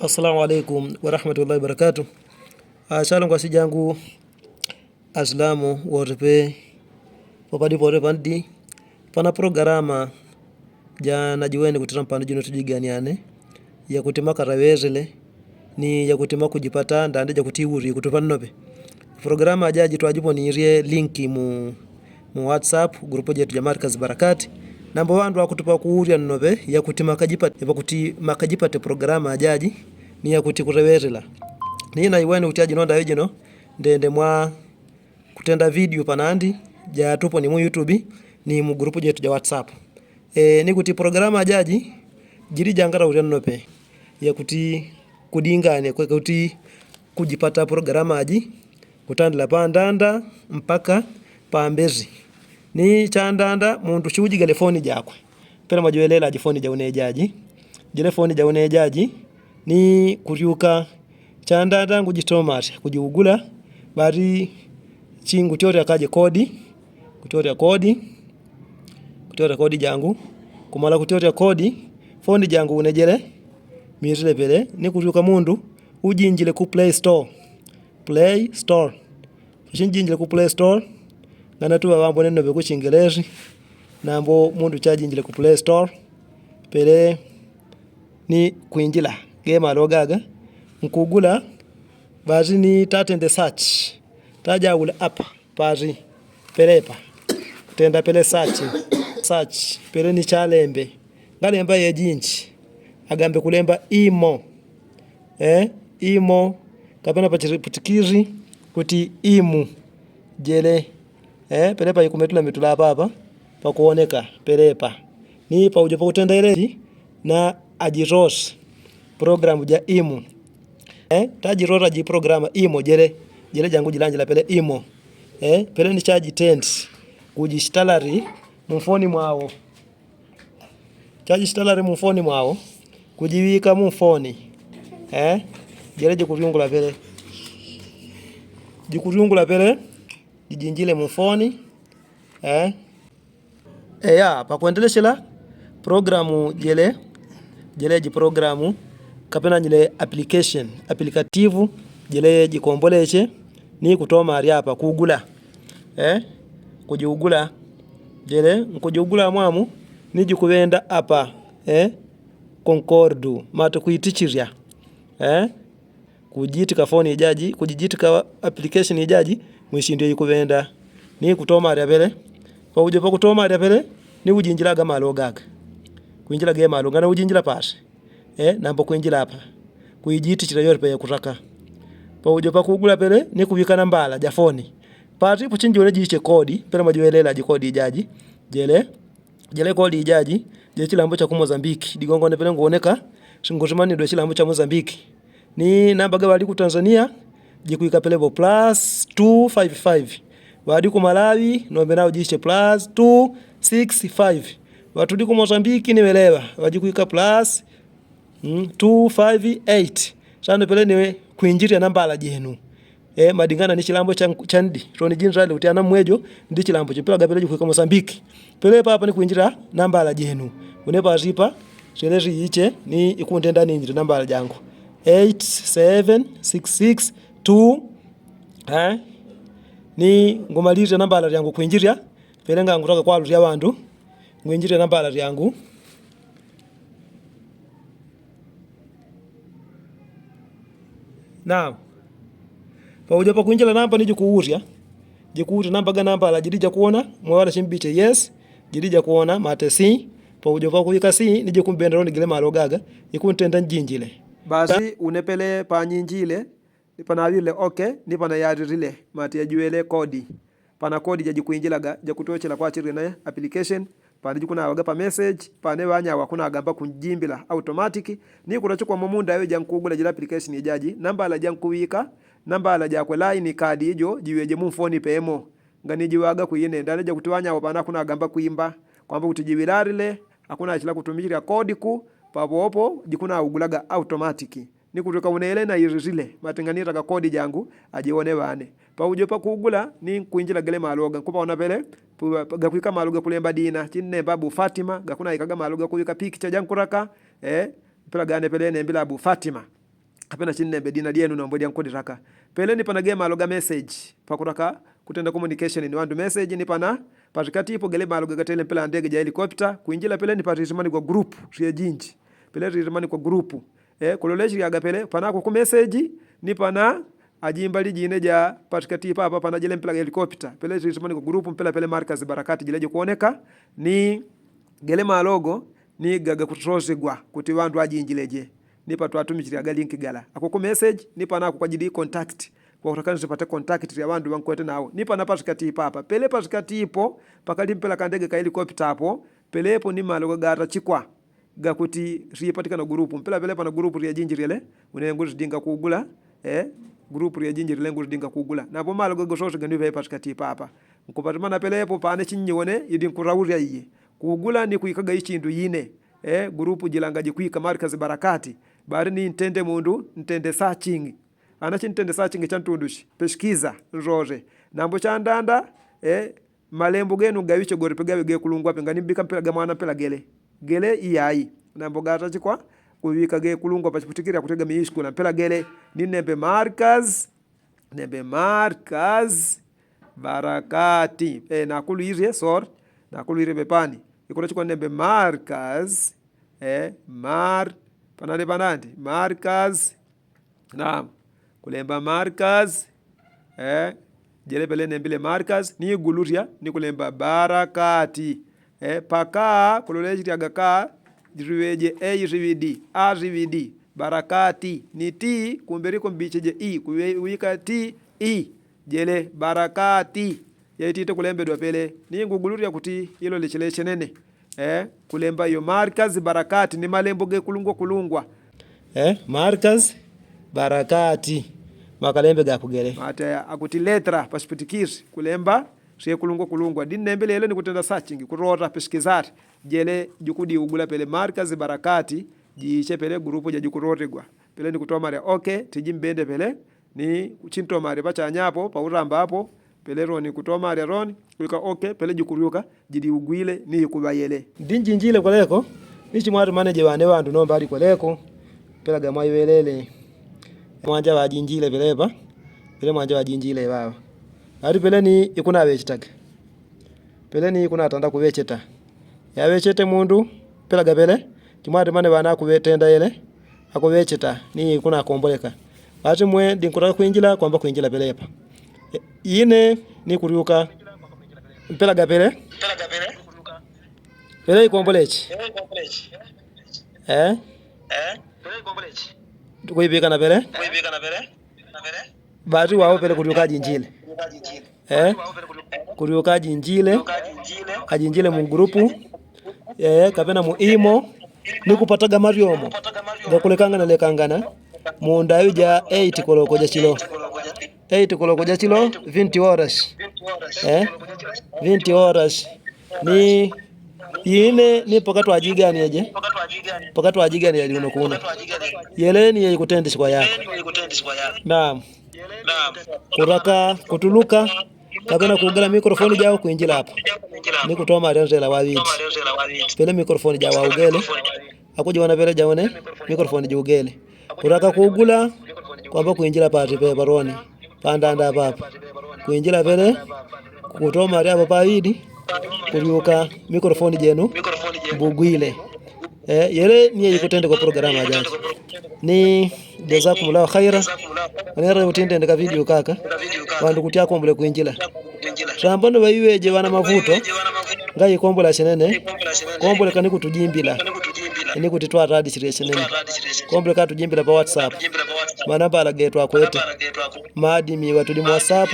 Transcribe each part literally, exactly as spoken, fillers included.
Assalamu alaikum warahmatullahi wabarakatu. Ashalongwa sijangu asilamu wote pe, papadi pote pandi pana pologalama janajiwene kutila mpano jino tujiganiane, yakuti makaraŵesele ni yakuti makujipata ndande jakuti uri kutupannope. Pologalama jaji twajiponilye linki mu mu whatsapp gurupu jetu ja markazi barakati. Nambo ŵandu akutupa kuurya nnoŵe yakuti makajipate pologalama ajaji ni yakuti kureŵelela. Ni naiwene kuti ajinonda aŵe jino ndende mwa kutenda vidiu panandi jatupo ni mu yutubi ni mu gurupu jetu ja whatsapp. Ni kuti pologalama ajaji jili jangalaulya nnope yakuti kudingane kwekuti kujipata pologalama aji kutandila pandanda mpaka pambezi. Ni chandanda mundu chiujigale foni jakwe pela mwajiwelela aji foni jaune jaji. Jile foni jaune jaji ni kuryuka chandanda ngujitomasya kujiugula. Bati chingutyorya kaje kodi kutyorya kodi kutyorya kodi jangu. Kumala kutyorya kodi foni jangu une jele mirile pele ni kuryuka mundu ujinjile ku play store. Play store. Pachinjinjile ku play store ngana tuŵa ŵambone nnoŵe kuchingelezi. Nambo mundu chajinjile ku play store pele ni kwinjila gemaloga aga nkugula. Bati ni tatende search tajaula apa pati pelepa tenda pele search search pele ni chalembe ngalemba yejinji agambe kulemba imo. Imo kapena pachili putikili kuti imu jele. Pelepa ikumetula mitula apapa pakuoneka pelepa ni paujo pakutenda yeleji na ajitosi pologalama ja imu. Tajitosi aji pologalama imo jele jele jangu jilanjila pele imo. Pele ni chajitendi kujishitalali mumfoni mwao. Chajishitalali mumfoni mwao kujiŵika mumfoni. Jele jikuryungula pele jikuryungula pele jijinjile mumfoni. Eya pakwendelechela pologalama jele jele jipologalama kapena nyile application aplikativu jele jikomboleche ni kutoma alyapa kugula. Kujiugula jele nkujiugula mwamu ni jikuŵenda apa. Konkordu mate kwitichilya kujitika foni ijaji kujijitika application ijaji mwishindu yikuŵenda. Ni kutoma alya pele paujo pakutoma alya pele ni ujinjila gamaloga aga kwinjila gemaloga ngana ujinjila pasi. Nambo kwinjila apa kuijitichila yole pele kutaka paujo pakugula pele ni kuŵika nambala ja foni. Pati puchinjiwene jiche kodi pele mwajiwelela aji kodi ijaji jele jele kodi ijaji jele chilambo cha ku mozambiki digongone pele nguoneka. Ngutumanidwe chilambo cha mozambiki ni namba gaŵali ku tanzania. Jikwika pele ŵo plus two five five. Ŵadi ku malawi nombe nao jiche plus two six five. Ŵatudi ku mozambiki ni ŵeleŵa ŵajikwika plus two five eight. Sano pele ni kwinjilila nambala jenu madingana ni chilambo chandi toni jinjilale kuti ana mmwejo ndi chilambo chipelaga pele jikwika mosambiki. Pele papa ni kwinjilila nambala jenu. Une pasipa selesi iche ni ikuntenda ninjilile nambala jangu eight seven six six two. Ni ngumalilile nambala jangu kwinjilila pele ngangutaka kwalulya ŵandu. Ngwinjilile nambala jangu. Naam. Paujo pakwinjila namba ni jikuusya jikuusya namba ganambala jili jakuona mwewala chimbiche yes. Jili jakuona mate si. Paujo pakuwika si ni jikumbenda loni gile malo gaga ikuntenda njinjile. Basi une pele panyinjile ni panaŵile oke ni panayalilile mate yajiwele kodi. Pana kodi jajikwinjilaga jakutochela kwachilile naye application. Pane jikunaŵaga pa message pane ŵanyawo akunagamba kunjimbila automatic. Ni kutachikwa mumunda aŵe jankugula jila application ijaji nambala jankuŵika nambala jakwe line kadi ijo jiŵeje mumfoni pemo. Nganijiŵaga kwine ndale jakuti ŵanyawo pane akunagamba kwimba kwamba kuti jiŵilalile. Akunachila kutumichila kodi ku papopo jikunaugulaga automatic. Ni kutwika une ile naililile matenganila gakodi jangu ajiwone ŵane. Paujo pakugula ni nkwinjila gele malo ga nkupaona pele gakwika malo gakulemba dina chinnemba abu fatima gakunaikaga malo gakuwika pikicha jankutaka. Pela gane pele nembila abu fatima. Kapena chinnembe dina dyenu nombo dyankulilaka. Pele ni pana ge malo ga meseji pakutaka kutenda komunikesheni ni wandu meseji ni pana patikati ipo gele malo gagatele mpela ndege ja helikopita kwinjila pele ni patitimanikwa gurupu sye jinji. Pele titimanikwa gurupu. Kulolechilyaga pele panako kumeseji ni pana ajimbali jine ja patikati papa pana jele mpela ga helikopita pele titimanikwa gurupu mpela pele markazi barakati jile jikwoneka ni gele malo go ni gagakutosigwa kuti wandu ajinjileje. Ni patwatumichilyaga linki gala ako kumeseji ni pana ako kwajili kontakti kwakutaka nitipate kontakti lya wandu wankwete nawo ni pana patikati papa pele patikati ipo pakali mpela kandege ka helikopita apo. Pelepo ni malo gagatachikwa gakuti tipatikana gurupu mpela pelepo na gurupu lyajinji lyele. Unenguti dinga kugula. Gurupu lyajinji lyenguti dinga kugula napo malo gagososega ni pele patikati papa. Nkupatimana pelepo pane chinyiwone idi nkutaulya iye kugula ni kwikaga ichindu ine. Gurupu jilanga jikwika markazi barakati bali ni ntende mundu ntende sachingi. Ana chintende sachingi chantundushi peskiza nzose nambo chandanda. Malembo genu gawiche gole pegawe gekulungwa penga nimbika mpela gamwana mpela gele gele iyai. Nambo gatachikwa kuwika gekulungwa pachiputikila kutega miishikula mpela gele. Ninembe markaz nembe markaz barakati. Nakulwirye sor nakulwirye pepani. Ikutachikwa nembe markaz mar panali panandi markaz. Naam. Kulemba markaz. Jele pele nembile markaz ni gululya ni kulemba barakati. Paka kulolechilyaga ka liweje e liwidi a liwidi barakati ni ti kumbeli kumbicheje i kuwika ti i. Jele barakati. Yaitite kulembedwa pele ni ngugululya kuti ilolechele chenene. Kulemba iyo markazi barakati ni malembo gekulungwa kulungwa. Markazi barakati makalembe gakugele. Akuti letra pasipitikisi kulemba syekulungwa kulungwa dinnembile yele ni kutenda sachingi kutota pisikizari. Jele jikudiugula pele markazi barakati jiiche pele gurupu jajikutotegwa. Pele ni kutomalya oke tijimbende pele ni kuchintomalya pachanya apo pautamba apo. Pele roni kutomalya roni wika oke pele jikuryuka jiliugwile ni ikuŵa yele. Ndinjinjile kweleko ni chimwati maneje ŵane ŵandu nomba ali kweleko. Pela gamwaiŵelele mwanja ŵajinjile pelepa. Pele mwanja ŵajinjile ŵaŵa ati pele ni ikunaŵechetaga. Pele ni ikunatanda kuŵecheta yaŵechete mundu. Pelaga pele chimwati mane ŵana akuŵetenda yele akuŵecheta ni ikunakomboleka. Ŵati mwe ndinkutaka kwinjila kwamba kwinjila pelepa. Ine ni kuryuka mpelaga pele. Pele ikombolechi. Kuipikana pele. Ŵati wawo pele kuryuka ajinjile. Kuryuka ajinjile ajinjile mu gurupu. Kapena mu imo ni kupataga maryomo gakulekangana lekangana mu ndaŵi ja eiti koloko jachilo. Eiti koloko jachilo vinti horas. Vinti horas ni ine ni paka twajiganieje. Paka twajiganieje kuno kuno yele ni yeikutendeshwa yako. Naam. Kutaka kutuluka kapena kugela mikorofoni jawo kwinjila apa. Ni kutoma alya nzela waŵiti pele mikorofoni jawo augele. Akujiwona pele jawone mikorofoni jiugele. Kutaka kugula kwamba kwinjila pati pele paroni pandanda papa kwinjila pele. Kutoma alya apa paŵidi kulyuka mikorofoni jenu mbugwile. Yele ni yeikutendeka pulogalamu ajaji. Ni jazakumullahu khaira. Wanera utindendeka vidio kaka wandu kuti akombole kwinjila. Sambano ŵaiŵeje ŵana mavuto ngaikombola chenene. Komboleka ni kutujimbila ni kuti twaradichile chenene. Komboleka tujimbila pa whatsapp manambala getu akwete. Maadimi ŵatuli mu whatsapp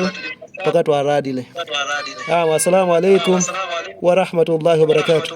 paka twaradile. Asalamu alaikum warahmatullahi wabarakatu.